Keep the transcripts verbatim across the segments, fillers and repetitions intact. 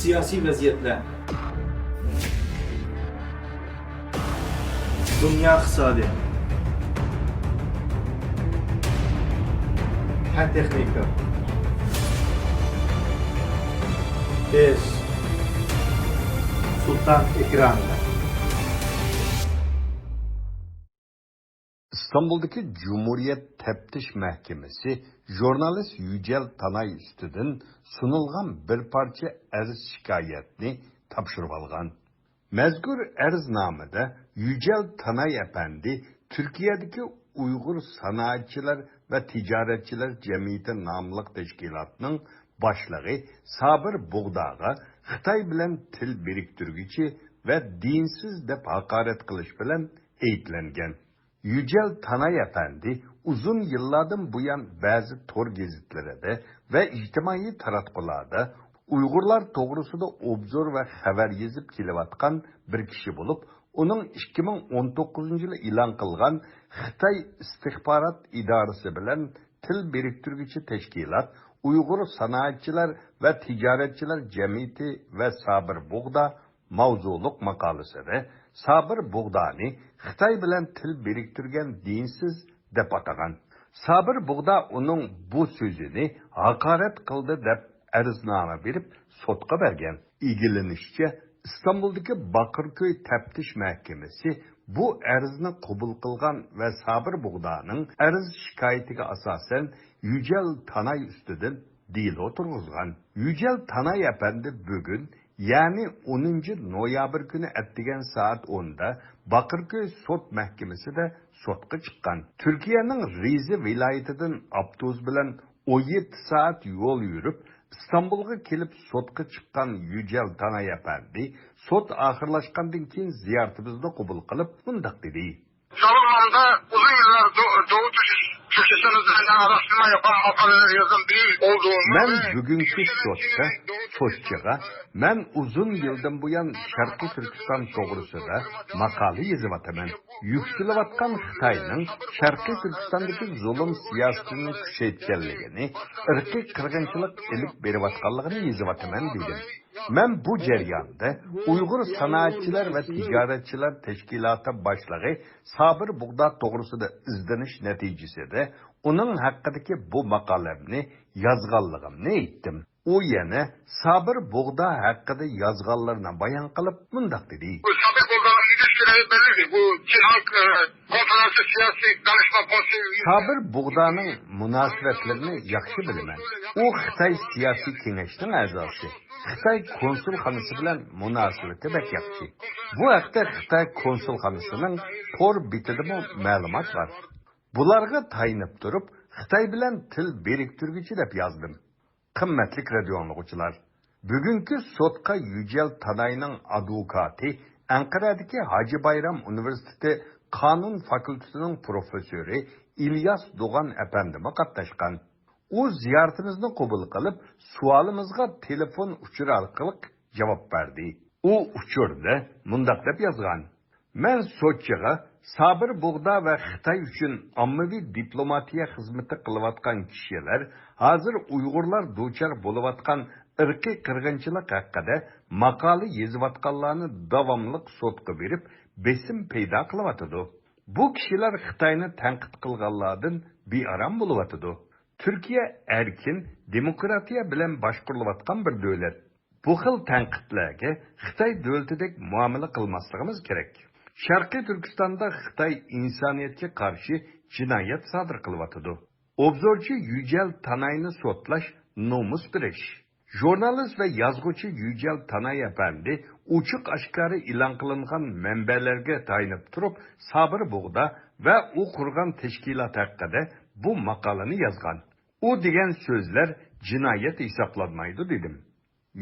سىياسىي ۋەزىيەتلەر. دۇنيا ئىقتىسادى. پەن تېخنىكا. بىز سۇلتان ئېكرانىدا. ئىستانبۇلدىكى جۇمھۇرىيەت تەپتىش مەھكىمىسى ژۇرنالىست يۈجەل تاناي ئۈستىدىن سۇنۇلغان بىر پارچە ئەرز شىكايەتنى تاپشۇرۇۋالغان. مەزكۇر ئەرزنامىدە يۈجەل تاناي ئەپەندى تۈركىيەدىكى ئۇيغۇر سانائەتچىلەر ۋە تىجارەتچىلەر جەمئىيىتى ناملىق تەشكىلاتنىڭ باشلىقى سابىر بۇغداغا خىتاي بىلەن تىل بىرىكتۈرگۈچى ۋە دىنسىز دەپ ھاقارەت قىلىش بىلەن ئەيىبلەنگەن. يۈجەل تاناي ئەپەندى ئۇزۇن يىللاردىن بۇيان بەزى تور گېزىتلىرىدە ۋە ئىجتىمائىي تاراتقۇلاردا ئۇيغۇرلار توغرىسىدا ئوبزور ۋە خەۋەر يېزىپ كېلىۋاتقان بىر كىشى بولۇپ، ئۇنىڭ ئىككى مىڭ ئون توققۇزىنچى يىلى ئېلان قىلغان خىتاي ئىستىخبارات ئىدارىسى بىلەن تىل بىرىكتۈرگۈچى تەشكىلات، ئۇيغۇر سانائەتچىلەر ۋە تىجارەتچىلەر جەمئىيىتى ۋە سابىر بۇغدا ماۋزۇلۇق ماقالىسىدە سابىر بۇغدانى خىتاي بىلەن تىل بىرىكتۈرگەن دىنسىز دەپ ئاتىغان. سابىر بۇغدا ئۇنىڭ بۇ سۆزىنى ھاقارەت قىلدى دەپ ئەرزنامە بېرىپ سوتقا بەرگەن. ئىگىلىنىشىچە، ئىستانبۇلدىكى باقىركۆي تەپتىش مەھكىمىسى بۇ ئەرزنى قوبۇل قىلغان ۋە سابىر بۇغدانىڭ ئەرز شىكايىتىگە ئاساسەن يۈجەل تاناي ئۈستىدىن دېلو تۇرغۇزغان. يۈجەل تاناي ئەپەندى بۈگۈن، يەنى ئونىنچى نويابىر كۈنى ئەتىگەن سائەت ئوندا باقىركۆي سوت مەھكىمىسىدە سوتقا چىققان. تۈركىيەنىڭ رىزە ۋىلايىتىدىن ئاپتوبۇس بىلەن ئون يەتتە سائەت يول يۈرۈپ، ئىستانبۇلغا كېلىپ سوتقا چىققان يۈجەل تاناي ئەپەندى سوت ئاخىرلاشقاندىن كېيىن زىيارىتىمىزنى قوبۇل قىلىپ مۇنداق دېدى. Savunmamda uzun yıllar Do-, Doğu Türkistan üzerinden araştırma yapan makaleler yazan biri olduğumu مەن ve بۈگۈنكى سوتتا سوتچىغا مەن ئۇزۇن يىلدىن بۇيان شەرقىي تۈركىستان توغرىسىدا ماقالە يېزىۋاتىمەن. يۈكسىلىۋاتقان خىتاينىڭ شەرقىي تۈركىستاندىكى زۇلۇم سىياسىتىنى كۈچەيتكەنلىكىنى، ئىرقىي قىرغىنچىلىق ئېلىپ بېرىۋاتقانلىقىنى يېزىۋاتىمەن، دېدىم. مەن بۇ جەرياندا ئۇيغۇر سانائەتچىلەر ۋە تىجارەتچىلەر تەشكىلاتى باشلىقى سابىر بۇغدا توغرىسىدا ئىزدىنىش نەتىجىسىدە ئۇنىڭ ھەققىدىكى بۇ ماقالەمنى يازغانلىقىمنى ئېيتتىم. ئۇ يەنە سابىر بۇغدا ھەققىدە يازغانلىرىنى بايان قىلىپ مۇنداق دېدى. Bu Sabir Bogdan'ın ilişkileri bellidir. Bu Çin Halk e, Konferansı Siyasi Danışma Konseyi üyesi. سابىر بۇغدانىڭ مۇناسىۋەتلىرىنى ياخشى بىلىمەن. ئۇ خىتاي سىياسىي كېڭەشنىڭ ئەزاسى، خىتاي كونسۇلخانىسى بىلەن مۇناسىۋىتى بەك ياخشى. بۇ ھەقتە خىتاي كونسۇلخانىسىنىڭ تور بېتىدىمۇ مەلۇمات بار. بۇلارغا تايىنىپ تۇرۇپ، خىتاي بىلەن تىل بىرىكتۈرگۈچى دەپ يازدىم. قىممەتلىك رادىيو ئاڭلىغۇچىلار، بۈگۈنكى سوتقا يۈجەل تاناينىڭ ئادۋوكاتى، ئەنقەرەدىكى ھاجى بايرام ئۇنىۋېرسىتېتى قانۇن فاكۇلتېتىنىڭ پروفېسسورى ئىلياس دوغان ئەپەندىمۇ قاتناشقان. ئۇ زىيارىتىمىزنى قوبۇل قىلىپ، سوئالىمىزغا تېلېفون ئۇچۇرى ئارقىلىق جاۋاب بەردى. ئۇ ئۇچۇردا مۇنداق دەپ يازغان: مەن سوتچىغا سابىر بۇغدا ۋە خىتاي ئۈچۈن ئاممىۋى دىپلوماتىيە خىزمىتى قىلىۋاتقان كىشىلەر ھازىر ئۇيغۇرلار دۇچار بولۇۋاتقان ئىرقىي قىرغىنچىلىق ھەققىدە ماقالە يېزىۋاتقانلارنى داۋاملىق سوتقا بېرىپ، بېسىم پەيدا قىلىۋاتىدۇ. بۇ كىشىلەر خىتاينى تەنقىد قىلغانلاردىن بىئارام بولۇۋاتىدۇ. تۈركىيە ئەركىن، دېموكراتىيە بىلەن باشقۇرۇلۇۋاتقان بىر دۆلەت. بۇ خىل تەنقىدلەرگە خىتاي دۆلىتىدەك مۇئامىلە قىلماسلىقىمىز كېرەك. شەرقىي تۈركىستاندا خىتاي ئىنسانىيەتكە قارشى جىنايەت سادىر قىلىۋاتىدۇ. ئوبزورچى يۈجەل تاناينى سوتلاش نومۇس بېرىش. ژۇرنالىست ۋە يازغۇچى يۈجەل تاناي ئەپەندى ئوچۇق-ئاشكارا ئېلان قىلىنغان مەنبەلەرگە تايىنىپ تۇرۇپ، سابىر بۇغدا ۋە ئۇ قۇرغان تەشكىلات ھەققىدە بۇ ماقالىنى يازغان. ئۇ دېگەن سۆزلەر جىنايەت ھېسابلانمايدۇ، دېدىم.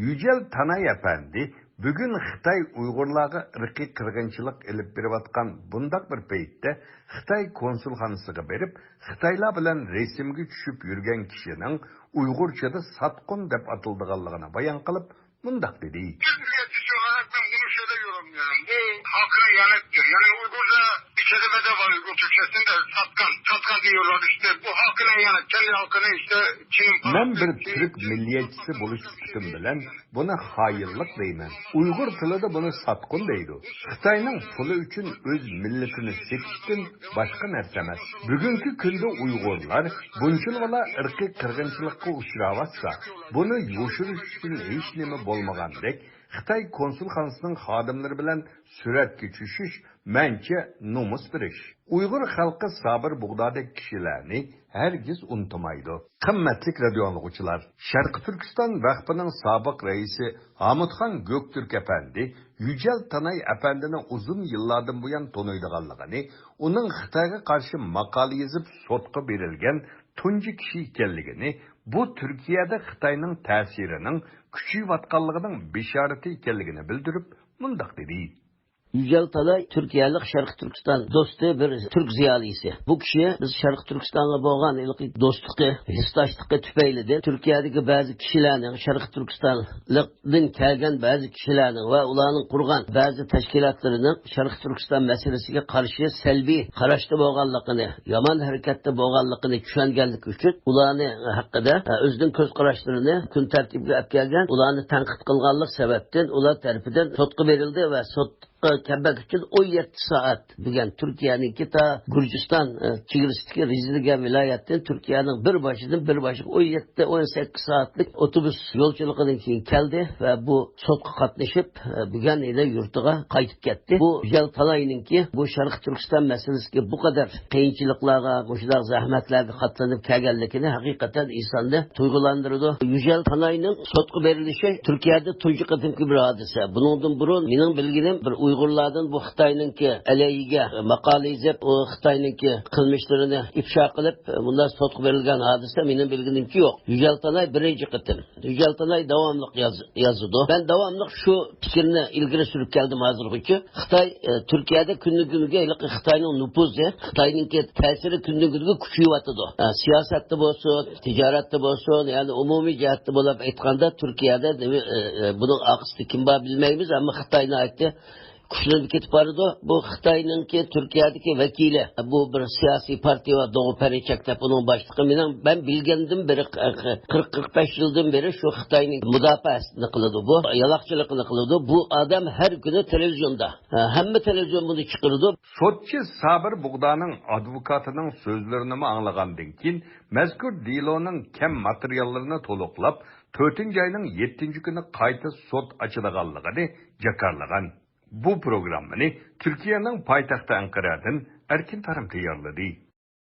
يۈجەل تاناي ئەپەندى بۈگۈن خىتاي ئۇيغۇرلارغا ئىرقىي قىرغىنچىلىق ئېلىپ بېرىۋاتقان بۇنداق بىر پەيتتە خىتاي كونسۇلخانىسىغا بېرىپ، خىتايلار بىلەن رەسىمگە چۈشۈپ يۈرگەن كىشىنىڭ ئۇيغۇرچىدا ساتقۇن دەپ ئاتىلىدىغانلىقىنى بايان قىلىپ، مۇنداق دېدى. Biz milliyetçisi olarak ben bunu şöyle yorumluyorum. Bu halkına ihanettir. Yani Uygurca bir Türkçesinde satkan, satkan diyorlar işte. Bu halkına yani kendi halkına işte Çin'in مەن بىر تۈرك مىللىيەتچىسى بولۇش سۈپىتىم بىلەن بۇنى خائىنلىق دەيمەن. ئۇيغۇر تىلىدا بۇنى ساتقۇن دەيدۇ. خىتاينىڭ پۇلى ئۈچۈن ئۆز مىللىتىنى سېتىشتىن باشقا نەرسە ئەمەس. بۈگۈنكى كۈندە ئۇيغۇرلار بۇنچىلىۋالا ئىرقىي قىرغىنچىلىققا ئۇچراۋاتسا، بۇنى يوشۇرۇش ئۈچۈن ھېچنېمە بولمىغاندەك، خىتاي كونسۇلخانىسىنىڭ خادىملىرى بىلەن سۈرەتكە چۈشۈش مەنچە نومۇس بېرىش. ئۇيغۇر خەلقى سابىر بۇغدادەك كىشىلەرنى ھەرگىز ئۇنتۇمايدۇ. قىممەتلىك رادىيو ئاڭلىغۇچىلار، شەرقىي تۈركىستان ۋەقپىنىڭ سابىق رەئىسى ھامۇتخان گۆكتۈرك ئەپەندى يۈجەل تاناي ئەپەندىنى ئۇزۇن يىللاردىن بۇيان تونۇيدىغانلىقىنى، ئۇنىڭ خىتايغا قارشى ماقالە يېزىپ سوتقا بېرىلگەن تۇنجى كىشى ئىكەنلىكىنى، بۇ تۈركىيەدە خىتاينىڭ تەسىرىنىڭ كۈچىيىۋاتقانلىقىنىڭ بېشارىتى ئىكەنلىكىنى بىلدۈرۈپ، مۇنداق دېدى. يۈجەل تالاي تۈركىيەلىك شەرقىي تۈركىستان دوستى، بىر تۈرك زىيالىيسى. بۇ كىشى بىز شەرقىي تۈركىستانغا بولغان ھېلىقى دوستلۇقى، ھېسداشلىقى تۈپەيلىدىن تۈركىيەدىكى بەزى كىشىلەرنىڭ، شەرقىي تۈركىستانلىقتىن كەلگەن بەزى كىشىلەرنىڭ ۋە ئۇلارنىڭ قۇرغان بەزى تەشكىلاتلىرىنىڭ شەرقىي تۈركىستان مەسىلىسىگە قارشى سەلبىي قاراشتا بولغانلىقىنى، يامان ھەرىكەتتە بولغانلىقىنى چۈشەنگەنلىكى ئۈچۈن ئۇلارنى ھەققىدە ئۆزىنىڭ كۆز قاراشلىرىنى كۈن تەرتىپىگە ئەپ كەلگەن، ئۇلارنى تەنقىد قىلغانلىق سەۋەبتىن ئۇلار تەرىپىدىن سوتقا بېرىلدى ۋە سوتقا كەلمەك ئۈچۈن ئون يەتتە سائەت دېگەن تۈركىيەنىڭكى تا گۈرجىستان، ئە، چېگرىسىدىكى رېزىلگەن ۋىلايەتتىن تۈركىيەنىڭ بىر باشىدىن بىر باشىغا ئون يەتتە، ئون سەككىز سائەتلىك ئوتوبۇس يولچىلىقىدىن كېيىن كەلدى ۋە بۇ سوتقا قاتنىشىپ، ئە، بۈگۈن يەنە يۇرتىغا قايتىپ كەتتى. بۇ يۈجەل تالاينىڭكى بۇ شەرقىي تۈركىستان مەسىلىسىگە بۇ قەدەر قىيىنچىلىقلارغا، مۇشۇنداق زەھمەتلەرگە قاتلىنىپ كەلگەنلىكىنى ھەقىقەتەن ئىنساننى تۇيغۇلاندۇرىدۇ. يۈجەل تالاينىڭ سوتقا بېرىلىشى تۈركىيەدە تۇنجى قېتىمكى بىر ھادىسە. بۇنىڭدىن بۇرۇن مېنىڭ بىلگىنىم بىر ئۇيغۇرلاردىن بۇ خىتاينىڭكى ئەلەيھىگە ماقالە يېزىپ، ئۇ خىتاينىڭكى قىلمىشلىرىنى ئىپشا قىلىپ، بۇنداق سوتقا بېرىلگەن ھادىسە مېنىڭ بىلگىنىمچە يوق. يۈجەل تالاي بىرىنچى قېتىم. يۈجەل تالاي داۋاملىق ياز-، يازىدۇ. مەن داۋاملىق شۇ پىكىرنى ئىلگىرى سۈرۈپ كەلدىم ھازىرغىچە. خىتاي، ئە، تۈركىيەدە كۈندىن-كۈنگە ھېلىقى خىتاينىڭ نوپۇزى، خىتاينىڭكى تەسىرى كۈندىن-كۈنگە كۈچىيىۋاتىدۇ. ئە، سىياسەتتە بولسۇن، تىجارەتتە بولسۇن، يەنى ئومۇمىي جەھەتتە بولۇپ ئېيتقاندا تۈركىيەدە نېمە، ئە، ئە، بۇنىڭ ئارقىسىدا كىم بار بىلمەيمىز، ئەمما خىتاي ناھايىتى كۈچلىنىپ كېتىپ بارىدۇ. بۇ خىتاينىڭكى تۈركىيەدىكى ۋەكىلى، بۇ بىر سىياسىي پارتىيە ۋە دوغۇ پەرىچەك دەپ ئۇنىڭ باشلىقى. مېنىڭ، مەن بىلگەندىن بېرى، قىرىق، قىرىق بەش يىلدىن بېرى شۇ خىتاينىڭ مۇداپىئەسىنى قىلىدۇ. بۇ يالاقچىلىقىنى قىلىدۇ. بۇ ئادەم ھەر كۈنى تېلېۋىزىيوندا، ھەممە تېلېۋىزىيون بۇنى چىقىرىدۇ. سوتچى سابىر بۇغدانىڭ ئادۋوكاتىنىڭ سۆزلىرىنىمۇ ئاڭلىغاندىن كېيىن، مەزكۇر دېلونىڭ كەم ماتېرىياللىرىنى تولۇقلاپ، تۆتىنچى ئاينىڭ يەتتىنچى كۈنى قايتا سوت ئاچىدىغانلىقىنى جاكارلىغان. بۇ پروگراممىنى تۈركىيەنىڭ پايتەختى ئەنقەرەدىن ئەركىن تارىم تەييارلىدى.